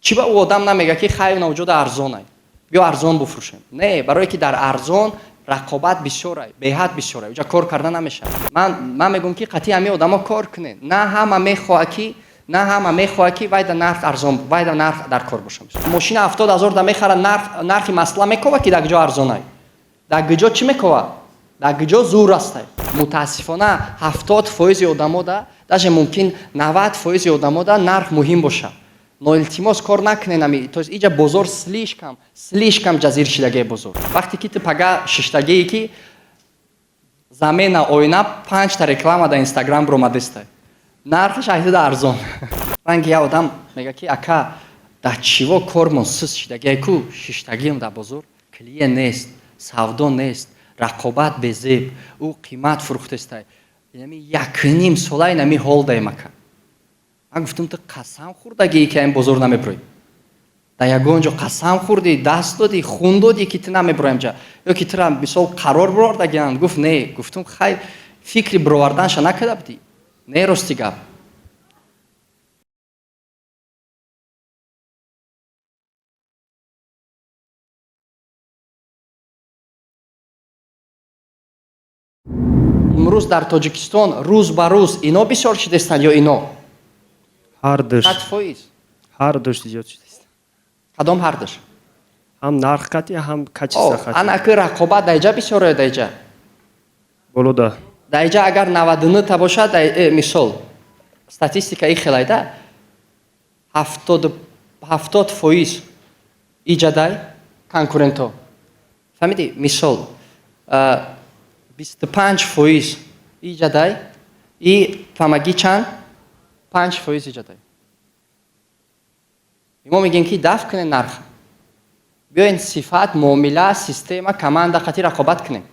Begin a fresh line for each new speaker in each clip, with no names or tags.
Чӣ ба ӯ одам намега, ки хай, навҷода арзонай, биё арзон буфурӯшем? Не, барое ки дар арзон рақобат бисёрай, беҳад бисёрай, уҷа кор карда намешавад. Ман мегӯм, ки қатъи ҳамин одамо кор кунед. На ҳама мехоҳад, ки вайда нарх арзон, вайда нарх дар кор боша. Мошина 70 000 да мехара, нархи масла мекова, ки дар ҷо арзонай, дар гиҷо чӣ мекова, дар гиҷо зур астай. Мутаассифона, 70 фоизи одамода, даже мумкин 90 фоизи одамода нарх муҳим боша. Но илтимос, кор накунен ами. То есть иҷа бозор слишком, слишком ҷазир шидагии бозор. Вақте ки ту пага шиштагие, ки замена оина, панҷта реклама дар Инстаграм биромадестай, нархаш айтида арзон. Ранги як одам мега, ки ака, дар чиво кормон сус шидагие ку, шиштагиам дар бозор, клиент нест, савдо нест, рақобат безеб, ӯ қимат фурӯхтестай, инами якним сола инами ҳол даем, ака. Ман гуфтам, ту қасам хӯрдагие, ки ин бозор намебироӣ. Дар ягон ҷо қасам хӯрдӣ, даст додӣ, хун додӣ, ки ту намебироям ҷа, ё ки тура мисол қарор бировардагианд? Гуфт, не. Гуфтум, хай, фикри бироварданша накарда будӣ? Не, рости гап. Имрӯз дар Тоҷикистон рӯз ба рӯз ино бисёр шидестанд ё ино?
Ҳардуш.
100%.
Ҳардуш зиёд шудааст.
Кадом ҳардуш?
Ҳам нарх қатъи, ҳам качество қатъи.
Ана ки рақобат даиҷа бисёр ё даиҷа?
Болода.
Даиҷа агар 99 та бошад, мисол, статистика и хелайда, 70% иҷадай конкурентҳо, фаҳмидӣ? Мисол, 25% иҷадай и ҳамагӣ чанд, 5% иҷадай. Мо мегӯем, ки дафт кунем нарх, биёен сифат, муомила, система, команда қатъи рақобат кунем.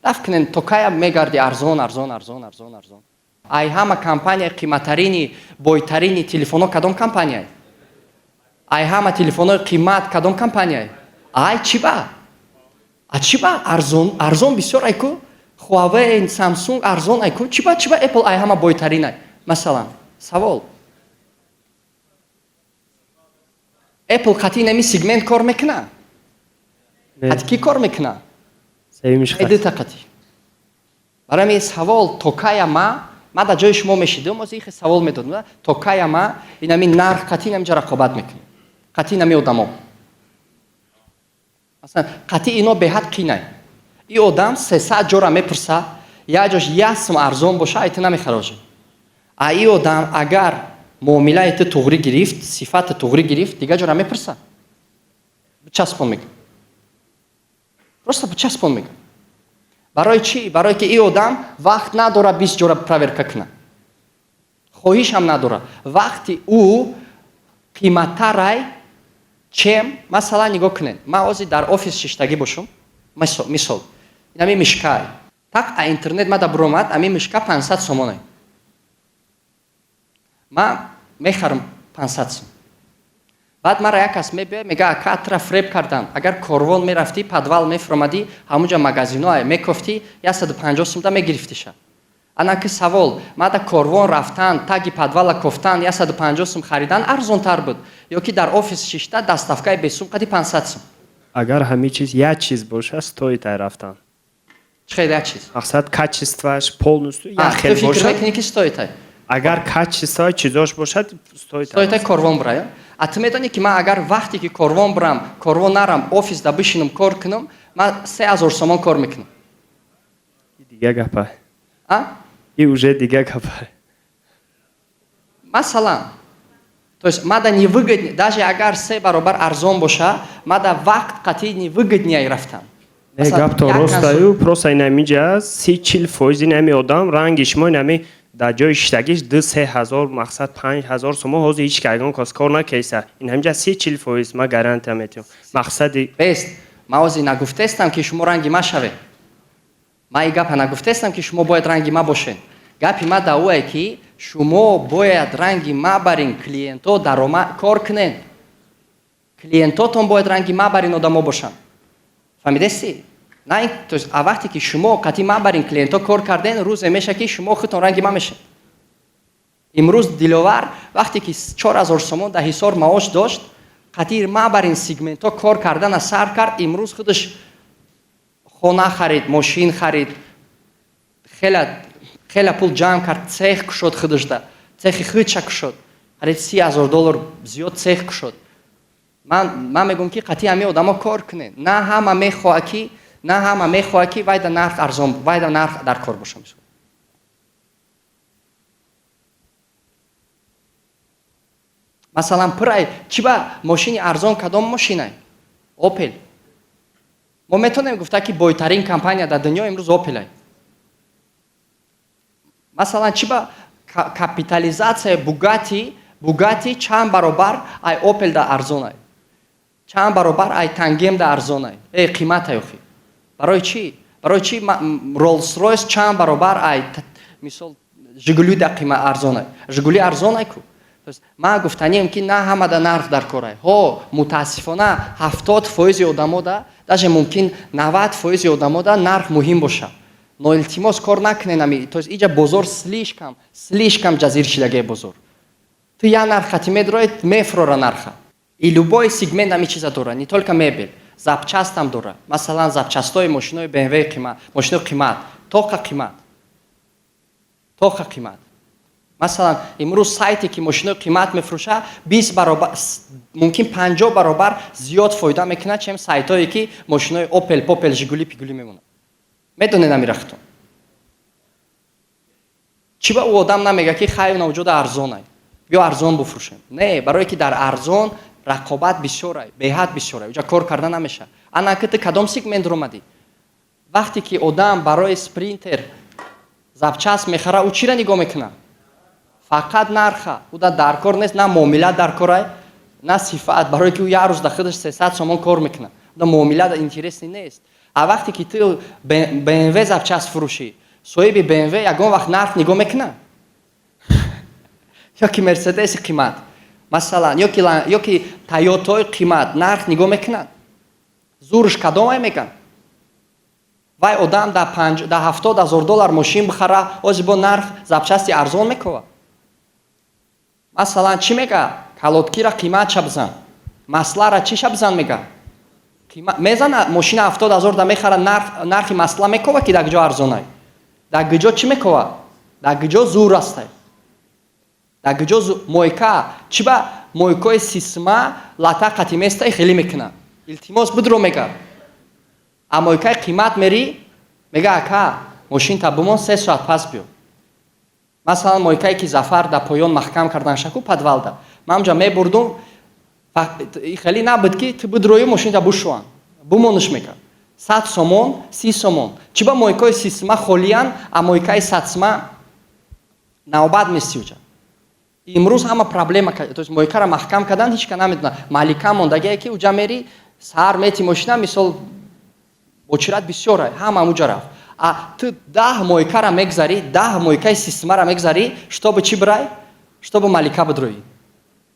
Дафт кунем, то кая мегарди арзон, арзон, арзон, арзон, арзон? Ай ҳама компания қиматтарини, бойтарини телефонҳо кадом компанияй? Ай ҳама телефонҳои қимат кадом компанияй? Ай чӣ ба, а чӣ ба арзон, арзон бисёр ай ку? Хуавей, Самсунг арзон ай ку? Чӣ ба Apple ай ҳама бойтаринай, масалан? Савол: Apple қатъи нами сегмент кор мекуна? Қатъи кӣ кор мекуна?
Сеюмиш.
Дута қатъи. Барои ҳамин савол: то кая ма дар ҷои шумо мешидам, ози ихе савол медодам, то кая ма инами нарх қатъи намиҷа рақобат мекунем, қатъи нами одамо? Масалан, қатъи ино беҳад қинай. И одам 300 ҷора мепурса, як ҷош як сум арзон боша, ай ту намехарожи. А и одам агар муомилаи ту туғрӣ гирифт, сифати туғрӣ гирифт, дигар ҷора мепурса, бичаспон мега, просто бичаспон мега. Барои чӣ? Барое ки и одам вақт надора 20 ҷора проверка куна, хоҳишам надора. Вақти ӯ қиматтарай, чем. Масалан, нигоҳ кунед, ман ҳозир дар офис шиштагӣ бошум, мисол, инами мишкай так а интернет мада буромад, ами мишка 500 сомонай, ман мехарам 500 сом. Баъд мара як кас мебиёяд, мега: «Ака, тура фреб кардам. Агар Корвон мерафтӣ, подвал мефуромадӣ, ҳамунҷа магазино мекофтӣ, 150 сумда мегирифтиша». Ана ки савол: мада Корвон рафтан, таги подвала кофтан, 150 сум харидан арзонтар буд ё ки дар офис шишта доставкаи бесум қади 500 сум?
Агар ҳамин чиз як чиз боша, стоит ай рафтан.
Чӣ хел як чиз?
Мақсад, качествоаш полностью як
Ту
хел
фикр
бошад.
мекунӣ, ки стоит ай?
Агар качество чизош бошад, стоит.
Стоит ай Корвон бирая. А ту медонӣ, ки ман агар вақте ки Корвон бирам, Корвон нарам, офисда бишинам, кор кунам, ман 3000 сомон кор мекунам?
Дига гапа.
А?
И уже дига гапа.
Масалан, то есть мада невыгодно, даже агар се баробар арзон боша, мада вақт қатъи невыгоднее рафтан.
Не,
Масалан,
гап то
як
ростаю, просто инамиҷа 30-40 фоизи инами одам ранги шумо, инами дар ҷои шиштагиш 2-3 ҳазор, мақсад, 5 ҳазор сумо ҳозир ҳеч ягон кас кор накеса. Инамиҷа 30-40 фоиз, ман гарантия метиҳам, мақсади.
Бест, ман ҳозир нагуфтаестам, ки шумо ранги ма шавед. Ман ин гапа нагуфтаестам, ки шумо бояд ранги ма бошед. Гапи ма дар ӯе, ки шумо бояд ранги ма барин клиентҳо дарома кор кунед. Клиентотон бояд ранги ма барин одамо бошанд, фаҳмидести? На ин, то есть а вақте ки шумо қатъи ма барин клиентҳо кор карден, рӯзе меша, ки шумо худтон ранги ма мешед. Имрӯз Диловар вақте ки 4000 сомон дар Ҳисор маош дошт. Қатир ма бар ин сегментҳо кор кардана сар кард. Имрӯз худаш хона харид, мошин харид, хеле хеле пул ҷамъ кард, цех кушод, худашда цехи худша кушод, қариб 30 000 доллар зиёд цех кушод. Ман мегӯям, ки қатъи ҳамин одамо кор кунед. На ҳама мехоҳад ки, на ҳама мехоҳад, ки вайда нарх арзон, вайда нарх дар кор боша. Мисол, масалан, пурай чӣ ба мошини арзон? Кадом мошинай? Опел. Мо метавонем гуфта, ки бойтарин компания дар дунё имрӯз Опелай. Масалан, чӣ ба капитализатсияи Бугати? Бугати чанд баробар ай Опел да арзонай, чанд баробар ай Тангем да арзонай, қиматай охи. Барои чӣ? Барои чӣ Роллс Ройс чанд баробар ай, мисол, Жигули да қима арзонай? Жигули арзонай ку. Ман гуфтанием, ки на ҳамада нарх дар корай. Ҳо, мутаассифона, 70 фоизи одамода, даже мумкин 90 фоизи одамода нарх муҳим бошад. Но илтимос, кор накунен ами. То есть иҷа бозор слишком, слишком ҷазир шидагии бозор. Ту як нарх хати медроед, мефрора нарха. И любой сегмент ами чиза дора, не только мебел, запчастам дора. Масалан, запчастои мошинои БМВ қимат, мошинои қимат тоқа қимат, тоқа қимат. Масалан, имрӯз сайте, ки мошинои қимат мефурӯша, 20 баробар, мумкин 50 баробар зиёд фоида мекунад, чем сайтое, ки мошинои Опел, Попел, Жигули, Пигули мемонад. Медонед амирахтон, чӣ ба ӯ одам намега, ки хайр, навҷода арзонай, биё арзон буфурӯшем? Не, барое ки дар арзон рақобат бисёрай, беҳад бисёрай, уҷа кор карда намешавад. Ана ки ту кадом сегмент омадӣ? Вақте ки одам барои Спринтер запчасть мехара, ӯ чиро нигоҳ мекунад? Фақат нарха. Ӯ да даркор нест на муомила даркорай, на сифат, барое ки ӯ як рӯз да худаш 300 сомон кор мекунад, да муомила интересный нест. А вақте ки ту БМВ запчасть фурӯшӣ, соҳиби БМВ ягон вақт нарх нигоҳ мекунад? Ё ки Мерседеси қимат, масалан, ё ки Тойотои қимат нарх нигоҳ мекунад? Зурш кадомай мекан? Вай одам да 70 000 доллар мошин бихара, ози бо нарх запчасти арзон мекова. Масалан, чӣ мега? Колодкира қиматша бизан, маслара чиша бизан, мега. Мезана мошина 70 000 да мехара, нархи масла мекова, ки дар ҷо арзонай, дар гиҷо чӣ мекова, дар гиҷо зур астай, дар гиҷо мойка. Чӣ ба мойкои сисма лата қати местай, хеле мекуна, илтимос, бидро мега. А мойкаи қимат мерӣ, мега: «Ака, мошинта бумон, 3 соат пас биё». Масалан, мойкае, ки Зафар дар поён маҳкам кардан шаку подвалда, ман ҳамҷа мебурдум, хеле набуд, ки ту бидрои, мошинта бушӯан, бумониш мекард 100 сомон, 30 сомон. Чӣ ба мойкои 30 сима холиян, а мойкаи 100 сима навбат мести уҷа? Имрӯз ҳама проблема, то есть мойкара маҳкам кардан, ҳеч ка намедона. Малика мондагие, ки уҷа мери, саҳар мети мошина, мисол, очират бисёра, ҳама уҷа рафт. А ту 10 мойкара мегзарӣ, 10 мойкаи системара мегзарӣ, чтобы чӣ бирай? Чтобы малика бидроӣ.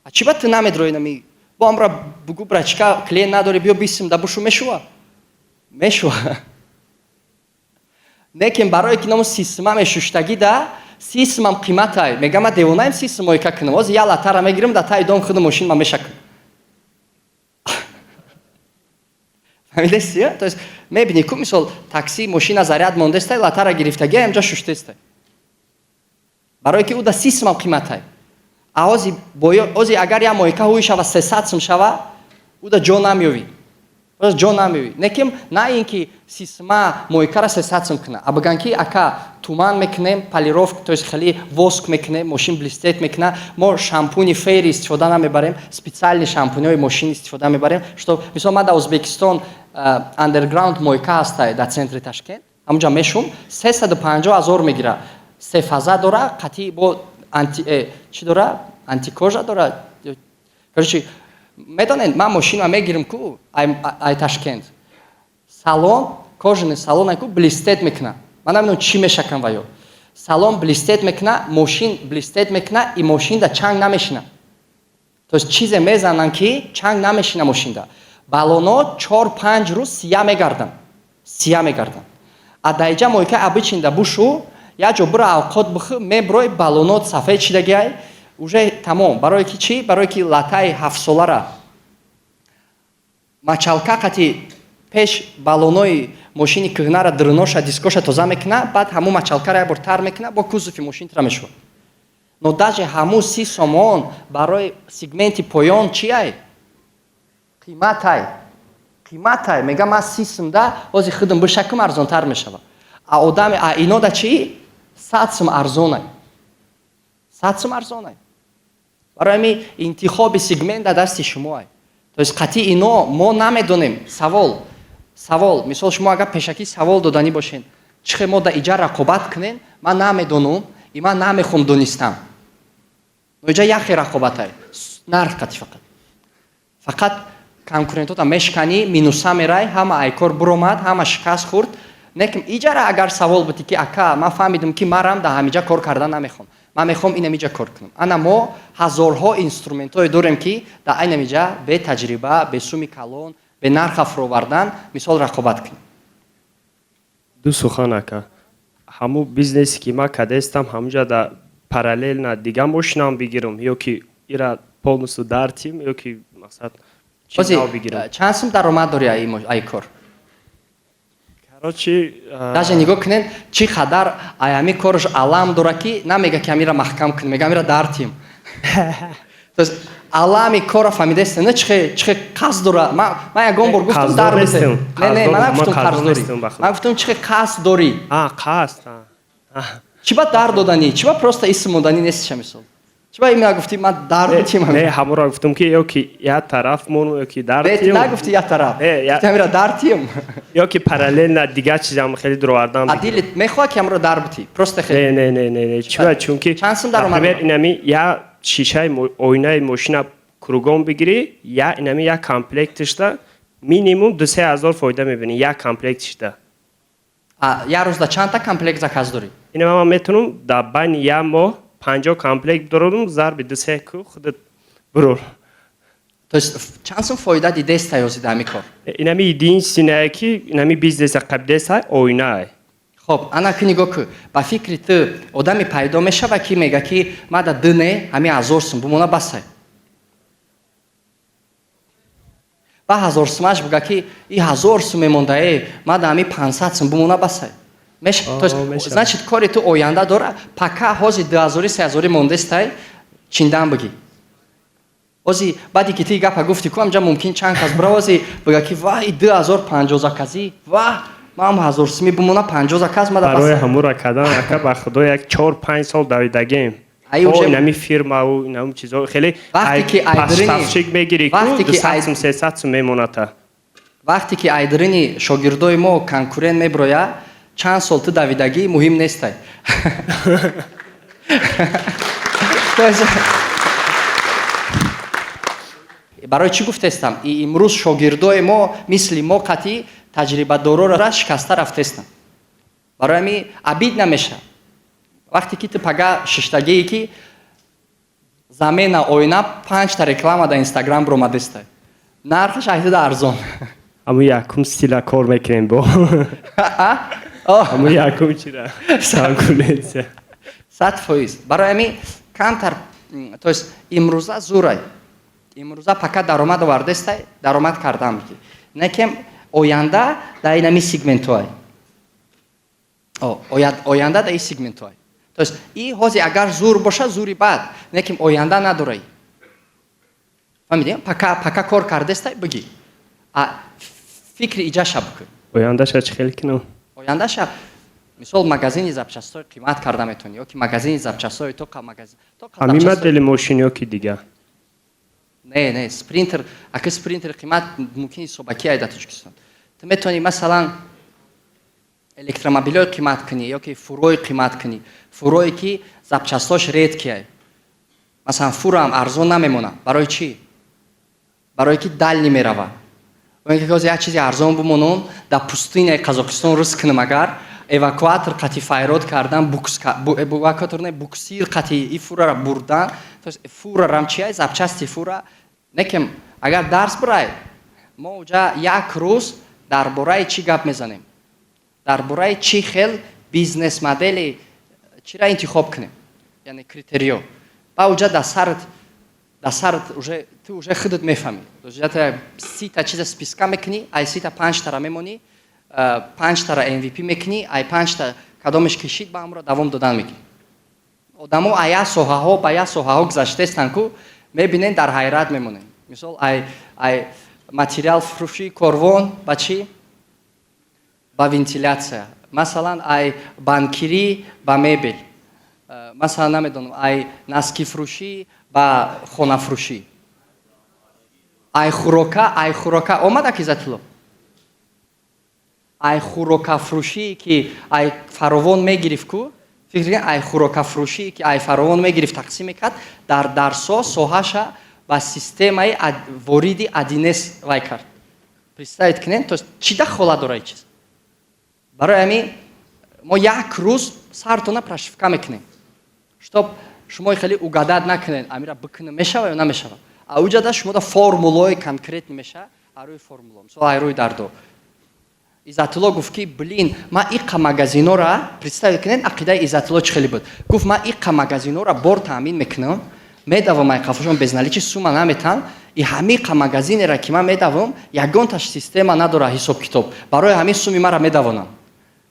А чӣ ба ту намедроӣ? Нами бо амра бугу: «Брачка, клиент надорӣ, биё бисим да бушу». Мешува, мешува. Лекин барое ки ному система мешуштагӣ да сисмам қиматай, мегам: «Ма девонаем, сисм мойка кунам? Ози я латара мегирам, да таи дом худу мошин ма мешакам». Фаҳмидеси? То есть мебини ку, мисол, такси мошина заряд мондестай, латара гирифтаги, амҷа шуштестай, барое ки ӯ да сисмам қиматай. А ози агар як мойка ҳуи шава, 300 сум шава, ӯ да ҷо намеёвӣ, ҷо намеёвӣ. Неким на ин ки сисма мойкара 300 сум куна, а биган ки: «Ака, туман мекунем, полировка, то есть хеле воск мекунем, мошин блестеть мекуна, мо шампуни Фейри истифода намебарем, специальный шампуньҳои мошин истифода мебарем». Что, мисол, ман дар Ӯзбекистон андерграунд мойка ҳастай дар центри Ташкент, ҳамунҷа мешум, 350 000 мегира, се фаза дора, қатъи бо анти чӣ дора, антикожа дора. Короче, медонед, ман мошина мегирам ку ай Ташкент, салон кожаный салон ку блестеть мекуна. Ман намедонам, чӣ мешакам ва ё салон блестеть мекуна, мошин блестеть мекуна, и мошинда чанг намешина. То есть чизе мезананд, ки чанг намешина мошинда. Балоно 4-5 рӯз сия мегарданд, сия мегарданд. А даиҷа мойка обычныйда бушу, як ҷо бура, авқот бихӯ, меброй, балонот сафед шидагиай уже, тамом. Барое ки чӣ? Барое ки латаи ҳафтсолара Мочалка қати пеш баллонои мошини кӯҳнара, дрыноша, дискоша тоза мекуна, баъд ҳамун мочалкара як бор тар мекуна, бо кузови мошинтра мешавад. Но даже ҳамун 30 сомон барои сегменти поён чи ай? Қиматай, қиматай. Мега, ман 30 сумда ҳози худам бишакум, арзонтар мешавад. А одами а инода чи? 100 сум арзонай, 100 сум арзонай. Барои ҳами интихоби сегмент дар дасти шумоай. То есть қатъи ино мо намедонем. Савол, мисол, шумо агар пешакӣ савол доданӣ бошен, чӣ хел мо да иҷа рақобат кунем, ман намедонам и ман намехоҳам донистам. Но иҷа яхе рақобатай, нарх қатъи. Фақат конкурентота мешканӣ, минуса мерай, ҳама айкор буромад, ҳама шикаст хӯрд. Некм иҷара агар савол будӣ, ки ака, ман фаҳмидам, ки марам дар ҳамиҷа кор кардан намехоҳам, ман мехоҳам инамиҷа кор кунам, ана мо ҳазорҳо инструментҳое дорем, ки дар айнамиҷа бе таҷриба, бе суми калон, бе нарха фуровардан, мисол, рақобат кунем.
Ду сухан, ака. Ҳамун бизнесе ки ман кадестам, ҳамунҷа да параллельно дига мошинам бигирам ё ки ира полностью дартим, ё ки мақсад чи нав бигирам?
Чанд сум даромад дори ай кор?
Короче.
Даже нигоҳ кунед, чӣ қадар аями корш алам дора, ки намега, ки амира маҳкам кун, мега, амира дартим. То есть алами корро фаҳмидаст, не? Чихе қасд дора? Ман ягон бор гуфтам дар? Не, ман нагуфтам қарз дорӣ, ман гуфтам, чихе қасд дорӣ.
Қасд.
Чӣ ба дар доданӣ? Чӣ ба просто исм моданӣ нестиша? Мисол, чӣ ба имя гуфтӣ, ман дар битим?
Не, ҳамонро гуфтам, ки ё ки як тараф мону, ё ки дар.
Нагуфти як тараф, амира дартим.
Ё ки параллельно дигар чизам хеле дуровардан.
Дилит мехоҳад, ки амро дар битӣ просто?
Хеле не, не, не, не. Чиба? Чунки
Чанд сум даромад?
Например, инами як шишаи оинаи мошина кругом бигирӣ, я инами як комплектишда минимум 2-3 ҳазор фоида мебинӣ, як комплектишда.
Як рӯзда чандта комплект заказ дорӣ?
Ина ман метавонам дар байни як моҳ 50 комплект дорам, зарби ду-се ку, худат бурур.
То есть чанд сум фоида дидеста ёзи дар ҳами кор?
Инами единственное, ки инами бизнеса қабдеса, оинае.
Хоб, ана ки нигоҳ ку, ба фикри ту одаме пайдо мешава, ки мега, ки ма да ду не, ҳами 1000 сум бумона басай, ба 1000 сумаш буга, ки и 1000 сум мемондае, ма да ҳами 500 сум бумона басай? Значит, кори ту оянда дора. Пока ҳози 2000-и, 3000-и мондестай, чиндан бугӣ. Ози баъде ки ти гапа гуфти ку, амҷа мумкин чанд кас бура, ози буга, ки вай, 2050 заказӣ, ва ман 1000 суми бумона, 50 заказ мада.
Барои ҳамура кардан, ака, ба худо, як 4-5 сол давидагем. Инами фирмау, инам чизо хеле.
Вақте ки
поставщик мегири, 200 сум, 300 сум мемоната.
Вақте ки айдрини шогирдои мо конкурент меброя, чанд сол ту давидагӣ муҳим нестай. Барои чӣ гуфтестам? Имрӯз шогирдои мо мисли мо қатъи таҷрибадорора шикаста рафтестам. Барои ҳами абид намешавад, вақте ки ту пага шиштагие, ки замена оина, панҷта реклама дар Инстаграм биромадестай, нархаш айтида арзон.
Ҳамун якум стила кор мекунем бо ҳамун якум чира конкуренция.
100%. Барои ҳами камтар, то есть имрӯза зурай, имрӯза пока даромад овардестай, даромад кардам, ки некем оянда дар инами сегментҳоай, оянда дар ин сегментҳоай. То есть и ҳози агар зур боша, зури бад, лекин оянда надорай. Фаҳмидем? Пока кор кардестай, бигӣ, а фикри иҷаша бикун.
Ояндаша чӣ хел кинам?
Ояндаша, мисол, магазини запчастҳои қимат карда метавонӣ ё ки магазини запчастҳои то магазин.
Ҳамин модели мошин ё ки дига?
Не, Спринтер, ака, Спринтер қимат мумкин ҳисобакӣ ай дар Тоҷикистон. Ту метавонӣ, масалан, электромобилҳои қимат кунӣ ё ки фурӯи қимат кунӣ, фурӯе ки запчастҳош редкий ай. Масалан, фураам арзон намемонад. Барои чӣ? Барое ки дальний мерава. Ки ҳозир як чизи арзон бимонам, дар пустыняи Қазоқистон рӯз кунам, агар эвакуатор қати файрод кардан, эвакуатор не, буксир қати и фурара бурдан. Фурарам чи ай? Запчасти фура некем. Агар дарс бирай, мо уҷа як рӯз дар бораи чӣ гап мезанем? Дар бораи чӣ хел бизнес модели чира интихоб кунем, яъне критериё. Ба уҷа дар сарат Дар сарат уже ту уже худат мефаҳмӣ. 30-та чиза списка мекунӣ, ай 30-та панҷтара мемонӣ, панҷтара MVP мекунӣ, ай панҷта кадомеш кишид, ба ҳамро давом додан мекунӣ. Одамо ай як соҳаҳо ба як соҳаҳо гузаштаестанд ку, мебинен, дар ҳайрат мемонем. Мисол, ай материал фурӯши корвон ба чӣ? Ба вентиляция. Масалан, ай банкирӣ ба мебел. Масалан, намедонам, ай носки фурӯшӣ ба хонафурӯшӣ, ай хӯрока омада ки Иззатулло, ай хӯрокафурӯшӣ, ки ай фаровон мегирифт ку, фикр, ай хӯрокафурӯшӣ, ки ай фаровон мегирифт, тақсим мекард, дар дарсо соҳаша ба системаи вориди 1С вай кард. Представить кунед, то чӣ дахола дора чиз? Барои ҳамин мо як рӯз сартона прошивка мекунем, чтоб шумо хеле угадать накунед, амира бикунем, мешава ё намешава. А уҷада шумо да формулаи конкретный мешава, арӯи формула, мисол, айрӯи дардо. Иззатулло гуфт, ки блин, ман иққа магазинора, представить кунед, ақидаи Иззатулло чӣ хеле буд. Гуфт: «Ман иққа магазинора бор таъмин мекунам, медавам ай қафошон, безналичный сума наметан. И ҳамиқа магазинера, ки ман медавам, ягонташ система надора, ҳисоб китоб, барои ҳамин суми мара медавонам».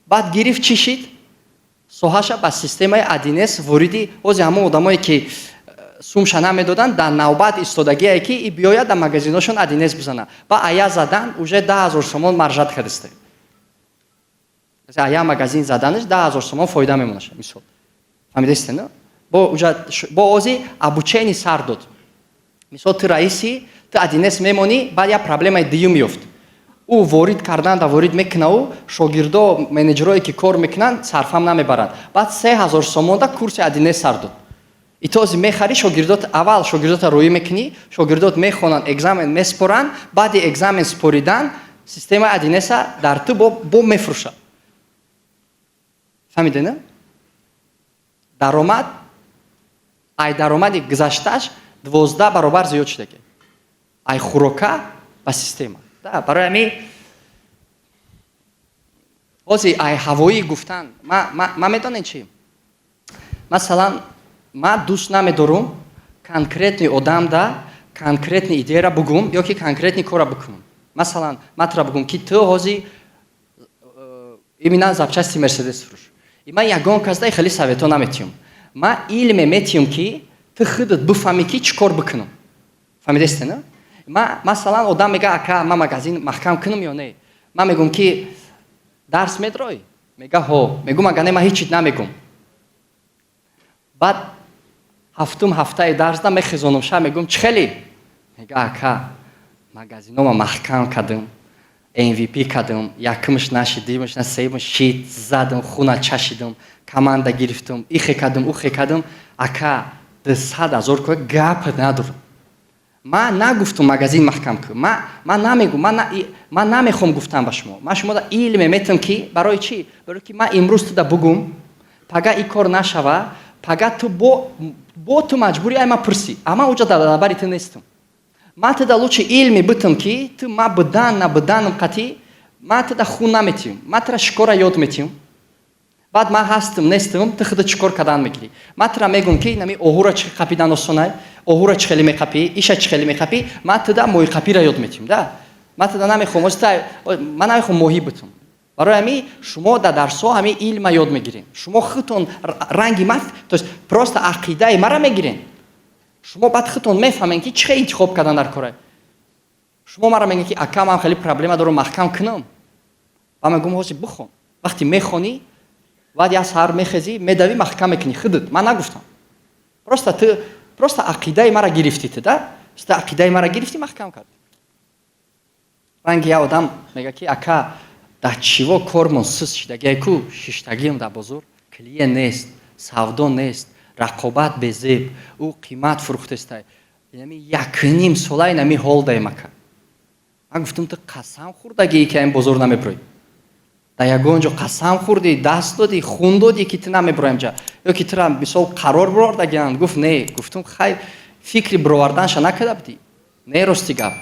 Баъд гирифт, чӣ шид? Соҳаша ба системаи 1С вориди. Ҳози ҳамон одамое, ки сумша намедоданд, дар навбат истодагие, ки и биёяд, дар магазиношон 1С бизана. Ба ая задан уже 10 000 сомон маржа кардисте. Ая магазин заданаш 10 000 сомон фоида мемонаша, мисол. Фаҳмидасте, на? Бо ози обучение сар дод. Мисол, ту раиси, ту 1С мемонӣ, баъд як проблемаи дуюм ёфт. Ӯ ворид карданда ворид мекунаву шогирдо, менеҷерое, ки кор мекунанд, сарфам намебаранд. Баъд 3000 сомонда курси 1С сар дод. Итози мехарӣ, шогирдот, аввал шогирдота рӯӣ мекунӣ, шогирдот мехонанд, экзамен меспоранд. Баъди экзамен споридан системаи 1С-а дар ту бо мефурӯшад. Фаҳмиде, на? Даромад ай даромади гузаштааш 12 баробар зиёд шудаги, ай хӯрока ба система. Барои ҳамин ҳози ай ҳавоӣ гуфтан, ма медонем чӣ. Масалан, ман дӯст намедорум конкретный одамда конкретный идеяра бугум ё ки конкретный кора бикунам. Масалан, ман тура бугум, ки ту ҳози именно запчасти Мерседес фурӯш, ман ягон касда хеле советҳо наметиҳам. Ман илме метиҳам, ки ту худат бифаҳмӣ, ки чӣ кор бикунам. Фаҳмидасте, на? Ма масалан, одам мега: «Ака, ман магазин маҳкам кунам ё не?» Ман мегӯм, ки дарс медроӣ? Мега: «Ҳо». Мегӯм: «Ага не, ман ҳеҷ чиз намегӯм». Баъд ҳафтум ҳафтаи дарсда мехезонам ша, мегӯм: «Чӣ хеле?» Мега: «Ака, магазинома маҳкам кардам, MVP кардам, якумш нашид, дуюмш на, сеюмш шид, задам, хуна чашидам, команда гирифтам, ихе кардам, ухе кардам, ака, 200 000 ко гап надорам». Ман нагуфтум магазин маҳкам кун. Ман намегум, ман намехоҳам гуфтам ба шумо. Ман шумода илме метам, ки барои чӣ? Барои ки ман имрӯз туда бугум, пага и кор нашава, пага ту бо ту маҷбурӣ ай ман пурсӣ, а ман уҷа дар барабари ту нестам. Ман туда лучше илме битам, ки ту ман будан набуданам қатъӣ, ман туда хун наметиҳам, ман тура шикора ёд метиҳам. Баъд ман ҳастам, нестам, ту худа чӣ кор кардан мегирӣ. Ман тура мегӯм, ки нами оҳура чӣ қапидан осонай, оҳура чӣ хеле меқапӣ, иша чӣ хеле меқапӣ. Ман туда моҳиқапиро ёд метиҳам да. Ман туда намехоҳам, ман намехоҳам моҳӣ битам. Барои ҳамин шумо дар дарсҳо ҳамин илма ёд мегирем. Шумо худтон ранги ман, то есть просто ақидаи мара мегирем. Шумо баъд худтон мефаҳмем, ки чӣ хел интихоб кардан дар кора. Шумо мара мегӯед, ки ака, ман хеле проблема дорам, маҳкам кунам. Ва мегӯм: «Ҳозир бихон». Вақте мехонӣ, баъд як саҳар мехезӣ, медавӣ, маҳкам мекунӣ худат. Ман нагуфтам, просто ту просто ақидаи мара гирифтӣ, ту да, просто ақидаи мара гирифтӣ, маҳкам кардӣ. Ранги як одам мега, ки ака, дар чиво кормон сус шидагия ку, шиштагиам дар бозор, клиент нест, савдо нест, рақобат безеб, ӯ қимат фурӯхтестай, ами якним сола инами ҳол даем, ака. Ман гуфтам: «Ту қасам хӯрдагӣ, ки ин бозор намеброӣ? Дар ягон ҷо қасам хӯрдӣ, даст додӣ, хун додӣ, ки ту намеброям ҷа, ё ки тура мисол қарор бировардагианд?» Гуфт: «Не». Гуфтум: «Хай, фикри бироварданша накарда будӣ?» «Не, рости гап».